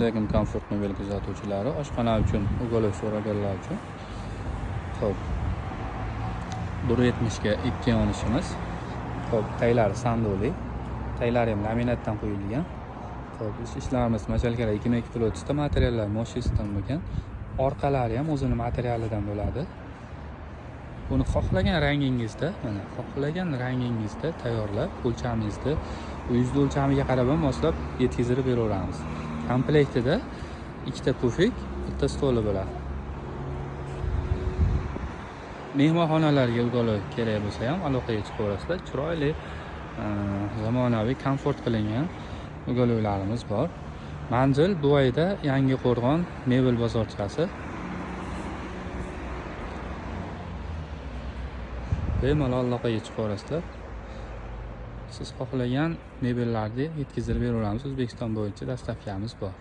Alaykum, Komfort mebel kuzatuvchilari. Oshxona uchun уголок so'raganlar uchun. Xo'p. 1.70 ga 2 yonishimiz. Xo'p, taylari sanduqli. Taylari ham laminatdan quyilgan. Xo'p, ishlarimiz мочалка lar 22 kilo 30 ta, materiallar moshistdan bo'lgan. Orqalari ham o'zini materialidan bo'ladi. Buni xohlagan rangingizda, mana xohlagan rangingizda tayyorlab, o'lchamingizni uyingizni o'lchamiga qarab ham moslab yetkazib beraveramiz. Komplektida ikkita pufik, bitta stoli bo'ladi. Mehmonxonalarga уголок kerak bo'lsa ham aloqaga chiqaverasizlar. Chiroyli, zamonaviy, komfort qilingan уголок larimiz bor. Manzil Buvayda, Yangi Qo'rg'on mebel bozorchasi. Bemalol aloqaga chiqaverasizlar. Siz xohlagan mebellarni yetkazib beraveramiz. O'zbekiston bo'yicha доставка miz bor.